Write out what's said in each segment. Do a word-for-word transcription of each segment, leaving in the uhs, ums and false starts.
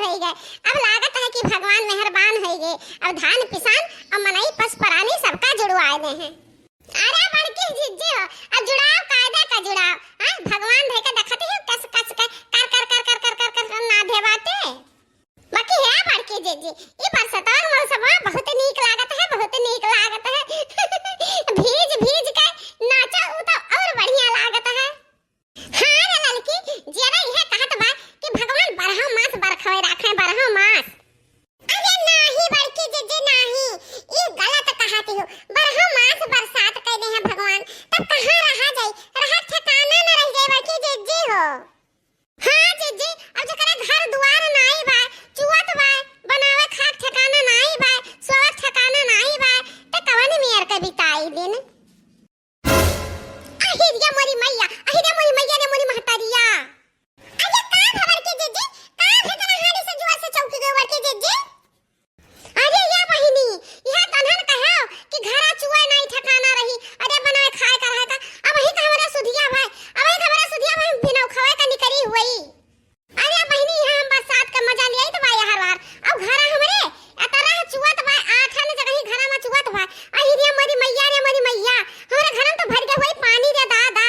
होइ गए। अब लागत है कि भगवान मेहरबान होइ गए। अब धान पिसान और मनई पस परानी सबका जुड़वाए दे हैं। अरे बड़की जिज्जी हो, अब जुड़ाव कायदे का जुड़ाव, हाँ? भगवान धइ के देखत ही कस कस के कर कर कर कर कर कर कर कर नाधे बाटे। बाकी हे बड़की जिज्जी, ई बरसतवा के मौसमवा बहुत नीक लागत है, बहुत नीक लागत है। भीज भीज के नाचो, उ तो और बढ़िया लागत है। हाँ रे ललकी, जियरा इहे कहत बा कि भगवान बारहो मास बरखवे राखे, बारहो मास। अरे नाही बड़की जिज्जी नाही, ई गलत कहत हो। बारहो मास बरसात कइ दे हैं भगवान, तब कहाँ रहा जाई? रहा ठिकाना न रह जाई बड़की जिज्जी हो। हाँ जिज्जी, अब जेकरा घर दुआर नाई बा, चुअत बा, बनावे खाए ठिकाना नाई बा, सोवे ठिकाना नाई बा, त कवन मेर के बिताई दिन? अहिरिया मोरी मैया, अहिरिया मोरी मैया रे मोरी महतरिया। अरे का भा बड़की जिज्जी, का भा तना हाड़ी से जोर से चौंकी गयो बड़की जिज्जी? अरे या बहिनी, इहा तनहन कहो कि घरा चुए नाई ठिकाना रही, अरे बनाए खाए का रहे का, अबही का हमरा सुधिया भाई, अबही का हमरा सुधिया भाई बिनौ खवाए का निकरी हुई। अरे बहिनी, यहाँ हम बरसात का मजा लियाई तो बा यार वार। अब घरा हमरे एतरा चुअत बा, आठन जगही घरा में चुअत बा। अहिरिया मोरी मैया रे मोरी मैया, हमरे घरम तो भर के हुई पानी रे दादा।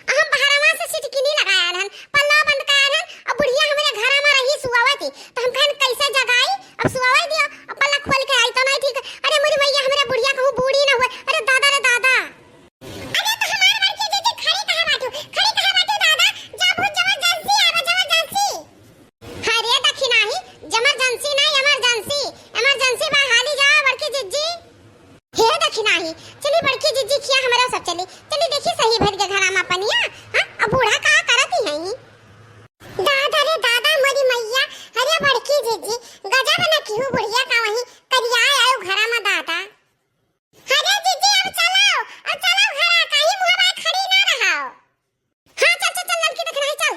हम बहरवा से सिटकिनी लगाया रहन, पल्ला बंद करा रहन, अब बुढ़िया हमरे घरा में रही सुआवती, तो हम कहन कैसे जगाई, अब सुआवे दियो, अब पल्ला खोल के आई तो नहीं ठीक। अरे मोरी मैया, हमरे बुढ़िया कहूँ बूढ़ी ना हुए, अरे दादा रे दादा। अरे तो हमार बड़की जिज्जी खड़ी कहाँ बाटू? खड़ी कहाँ बाटू दादा? जा बहुत जबरदस्ती आवा, जबरदस्ती। अरे दखिनाही, जमरजेंसी ना, इमरजेंसी, इमरजेंसी बा, हाली जा बड़की जिज्जी। हे दखिनाही, चली बड़की जिज्जी खिया हमरो सब चली, चली देखी सही भर के घरा मा पनिया, हाँ? अब बूढ़ा का करत ही हैं? दादा रे दादा मोरी मैया, अरे बड़की जिज्जी, गजब न किहू बुढ़िया का वहीं करिया आयो घरा मा दादा। अरे जिज्जी, अब चलो, अब चलो घरा, कहीं मुँह बाय खड़ी ना रहो। हाँ, चल, चल, चल, ललकी दखिनाही, चल।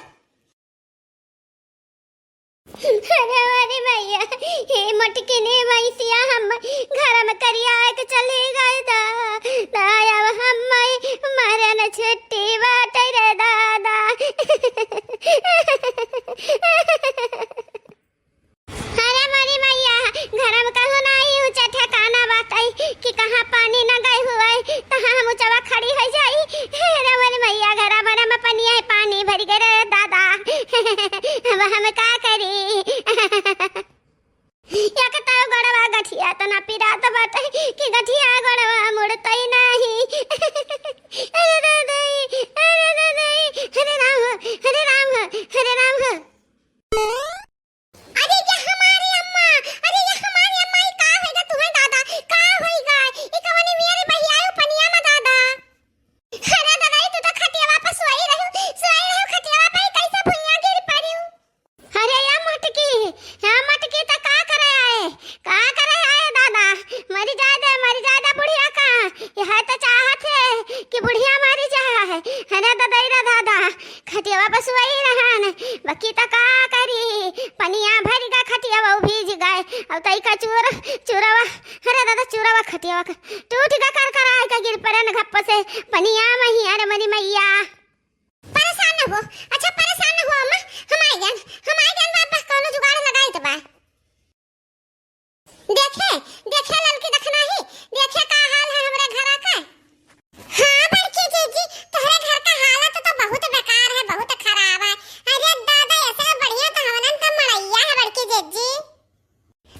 अरे, अरे भैया, हे मोटकी ने भैंसिया हम घर में करिया के चली गई दा, दा अब हम मरे न छुट्टी बाटे रे दादा। अरे मोरी मैया, घरम कहूँ नाई ऊँचा ठिकाना बाटइ कि कहाँ पानी न गए हुए, तहाँ हम ऊँचवा खड़ी होइ जाई। अरे मोरी मैया, घरा भरा में पनिया है, पानी भरि गए रे दादा। अब हम का करी? एक तो गोड़वा गठिया तना पिरात बाटइ कि गठिया गोड़वा मुड़तइ नाहीं। अरे दादा, अरे दादा, हरे राम, हरे राम, हरे राम। अरे ये हमारी अम्मा, अरे ये हमारी अम्मा, ई का होइगा तुहैं दादा, का होइगा? ई कवनी मेरी बहियायो पनिया में दादा। अरे दादा, ई तू तो खटियावा पे सोई रहू, सोई रहू खटियावा पे, ई कैसे भुइयां गिर पड़ू? अरे या मटकी, या मटकी तो का करे आए, का करे आए दादा? मरी जाए दे, मरी जाए दे बुढ़िया का। यह तो चाहत है कि बुढ़िया मरी जाए। अरे दादा, रे दादा, खटियावा पे सोई रहन, बाकी त का करी, पनिया भरि गा, खटियावा भीज गए। अब तई का चूर, चूरवा, अरे दादा, चूरवा खटियावा का टूट गा, कर कर आए का गिर पड़न घप्प से पनिया में ही। अरे मरी मैया, परेशान न हो, अच्छा परेशान न हो अम्मा, हम आए गन, हम आए गन, बाप बा कौनो जुगाड़ लगाई त बा। देखे, देखे ललकी दखिनाही, देखे का हाल है हमरे घरा का। हाँ बड़की जिज्जी, तोहरे घर का हालत तो बहुत बेकार है, बहुत खराब है। अरे दादा, ऐसे बढ़िया तो हमनन का मड़ैया है बड़की जिज्जी।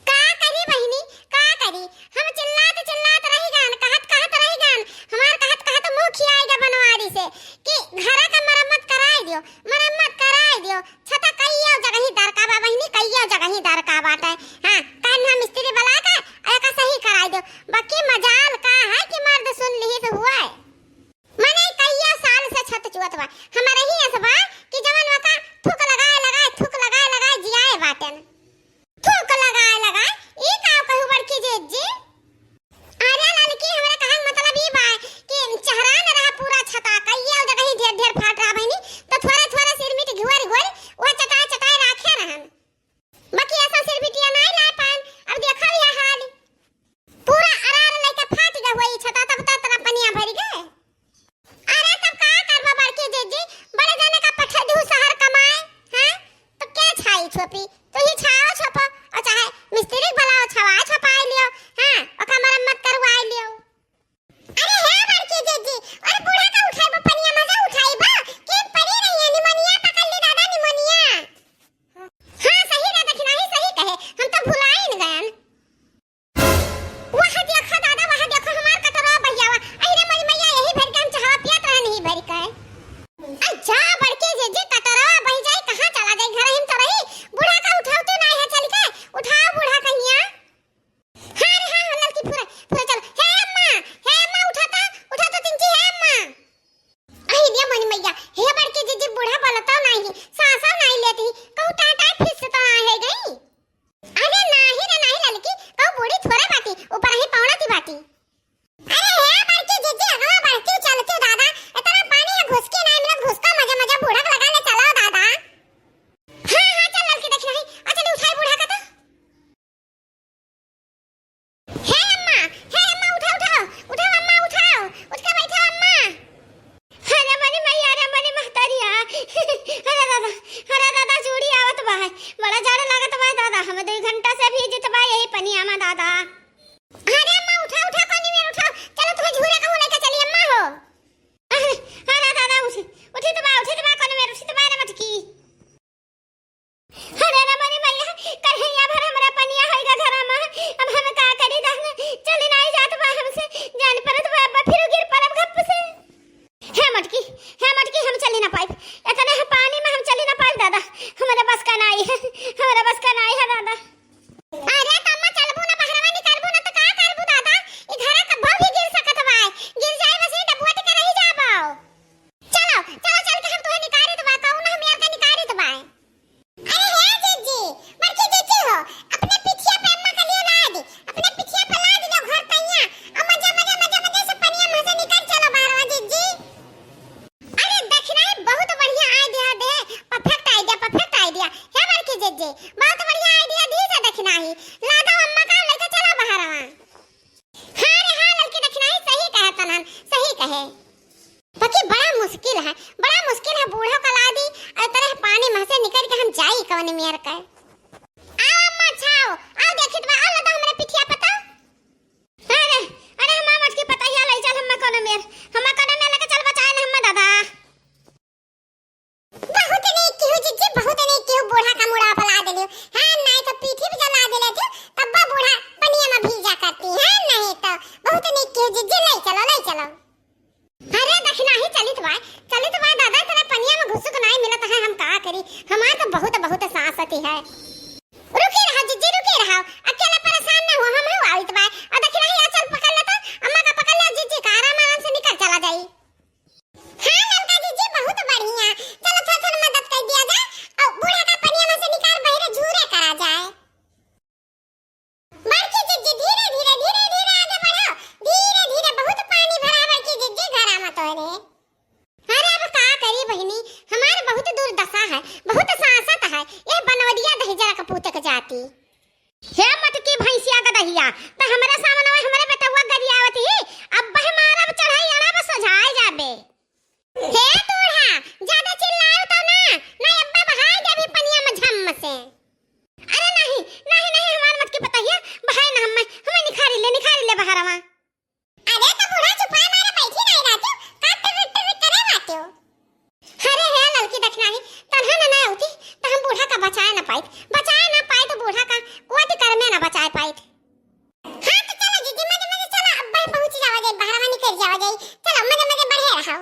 का करी बहिनी, का करी? हम चिल्लात चिल्लात रहि गन, कहत कहत रहि गन, हमार कहत कहत मुँह खियाई गा बनवारी से कि घरा का मरम्मत कराई दियो, मरम्मत कराई दियो। छता कइयो जगही दरका बा बहिनी, कइयो जगही दरका बाटे। हाँ, कहन हम मिस्त्री बला के एका सही कराई दो। बाकी मजाल का है कि मर्द सुन लिहित हुए। मने कइयो साल से छत चुअत बा। हमरे ही अस बा कि जवन वका थूक लगाए लगाए, थूक लगाए लगाए जियाए बाटेन। थूक लगाए लगाए, ई का कहू बड़की जिज्जी? अरे ललकी, हमरा कहन मतलब ई बा कि चहरान रहा पूरा छता, कइयो जगही ढेर ढेर फाट रहा बहिनी, तो थोरे थोरे सिरमिट घोर घोर वह चटाए चटाए राखे रहन। बाकी ऐसा सिर तुही छाओ छपो, और चाहे मिस्त्री के बुलाओ, छवाए छपाए लियो, हाँ, ओका मरम्मत करवाए लियो। अरे हे बड़की जिज्जी, अरे बूढ़ा का उठाइबो, पनिया में से उठाइबो, के परी रही है, निमोनिया पकड़ ली दादा, निमोनिया। हाँ, सही रे दखिनाही, सही कहे, हम तो भुलाइन गयन। वह देखो दादा, वह देखो हमार कटोरवा बहियावा। अहि रे मोरी मैया, यही भर के हम चहवा पियत रहन, यही भर के। आ जा बड़की जिज्जी, कटोरवा बहि जाई, कहाँ चला जाई, घर हिम तो रही। बूढ़ा का उठावतू नाहीं है, चल के उठाओ बूढ़ा कहिया। हाँ रे हाँ, हाँ, ललकी फुरे, फुरे चलो। हे अम्मा, हे अम्मा, उठा तो, उठा तो तिनची, हे अम्मा। अहि रे मोरी मैया, हे बड़की जिज्जी, बूढ़ा बोलतो नाहीं, साँसो नाहीं लेती, कहूँ टाँय टाँय फिस तो नाहीं है गई। अरे नाहीं रे नाहीं ललकी, कहूँ बूढ़ी थोड़े बाटी, ऊपर ही पौड़ती बाटी। अरे हे बड़की जिज्जी, अगवा बढ़ती चलती दादा, इतना पानी है घुसकी नाहीं मिलत, घुसका मजे मजे बूढ़ा के लगा ले चलो दादा। हाँ हाँ चल ललकी दखिनाही, आ चली उठाई बूढ़ा का तो। हे अम्मा, हे अम्मा, उठाओ, उठाओ, उठाओ अम्मा, उठाओ, उठ के बैठो अम्मा। अरे मोरी मैया, अरे मोरी महतरिया, अरे दादा, अरे दादा, जूड़ी आवत बा है, बड़ा जाड़ लागत बा दादा, हम दुइ घंटा से भीजत बा यही पनिया में दादा। अरे अम्मा, उठाओ, उठाओ, कोनी में उठाओ, चलो तुम्हें झूरे कहूँ लेके चली अम्मा हो। अरे, अरे दादा, उठी, उठी तो बा, उठी तो बा, कोनी में उठी तो बा रे मटकी। अरे रे मोरी मैया, कहिया भर हमरा पनिया होइगा घरा में, अब हम का करी दादा, चली नाहीं जात बा हमसे, जान परत बा, अब्बा फिर गिर परब घप से। हे मटकी, हे मटकी, हम चली ना पाइब, इतने ह पानी में हम चली ना पाइब दादा, हमरा बस का नाहीं है, हमरा बस का नाहीं है दादा। अरे त अम्मा चलबू ना, बहरवा निकलबू ना त का करबू दादा, ई घरा कब्बो भी गिर सकत बा, गिर जाए बस ई डबुआ टिका रही जाबो। चलो, चलो, चल के हम तुहे निकारित बा, कहूँ ना हम यार के निकारित बा। अरे हे जिज्जी, बड़की जिज्जी हो, अपने पिठिया पे अम्मा के लिए लाद, अपने पिठिया पे लाद लो घर तैया, और मजा, मजा, मजा, मजा से पनिया में से निकल चलो बहरवा जिज्जी। अरे दखिनाही बहुत बढ़िया idea दे, perfect idea, perfect idea। हे बड़की जिज्जी, बहुत बढ़िया idea दी से दखिनाही, लादो अम्मा का लेके चलो बहरवा। हाँ रे हाँ, ललकी दखिनाही सही कहे तनन, सही कहे। बाकी बड़ा मुश्किल है, बड़ा मुश्किल है, बूढ़ो का लादी, अरे तरह पानी में से निकल के हम जाई कवन मेर के। आओ अम्मा, अच्छा आओ, आओ देखित बा, आओ लदा हमरे पिठिया पता। अरे, अरे हमार मटकी पता हिया लई चल हम्मा कवन मेर, हम्मा कवन मेर लेके चल बचाए न हम्मा दादा। बहुत नीक किहू जिज्जी, बहुत नीक किहू, बूढ़ा का मुड़ा पर ला देलियो। हाँ, नाहीं तो पीठी पे जला देले थे, तब वो बूढ़ा पनिया में भीजा करती। हाँ, नाहीं तो बहुत नीक किहू जिज्जी, ले चलो, ले चलो। अरे दखिनाही चलित बाय, चलित बाय दादा, इतना पनिया में घुसुक नाहीं मिलत है, हम का करी? हमार तो बहुत, बहुत साँस आती है। रुकी रहा जिज्जी, रुकी रहा, अकेले परेशान ना हो, हम हो आवित बाय। और दखिनाही आ चल पकड़ ले तो, अम्मा का पकड़ ले जिज्जी का, आराम, आराम से निकल चला जाई। हाँ ललका जिज्जी, बहुत बढ़िया। चलो थोड़ा थोड़ा मदद कर दिया जाए और बूढ़ा का पनिया में से निकाल बहिरे झूरे करा जाए। बड़की जिज्जी धीरे धीरे, धीरे धीरे आगे बढ़ाओ, धीरे धीरे, बहुत पानी भरा बड़की जिज्जी घरा में तोरे। अरे अब का करी बहिनी, हमार बहुत दुर्दशा है, बहुत सासत है, यह बनवरिया दहिजरा कपूत के जाती। हे मटकी भैंसिया गदहिया, त हमरे सामने हमरे बेटवा गरियावत ही, अब बह मारब चढ़ाई अड़ब सोझाए जाबे। हे बूढ़ा, ज्यादा चिल्लाओ तो ना, ना अब्बा बहाए देबी पनिया में झम से। अरे नहीं, नहीं, नहीं, हमार मटकी पतहिया, बहाए ना हम्मे, हम्मे निखारी ले, निखारी ले बहरवा। अरे तो बूढ़ा चुपाए मारे बैठी नहीं रहती, का टिर टिर करे बाटियो। अरे हे ललकी दखिनाही, तनहा न ना होती, त हम बूढ़ा का बचाए न पाइत, बचाए न पाइत बूढ़ा का, कोटि करमे न बचाए पाइत। हाँ तो चलो जिज्जी, मजे मजे चलो, अब भाई पहुँच जावा जाई, बहरवा निकल जावा जाई, चलो मजे मजे बढ़े रहो।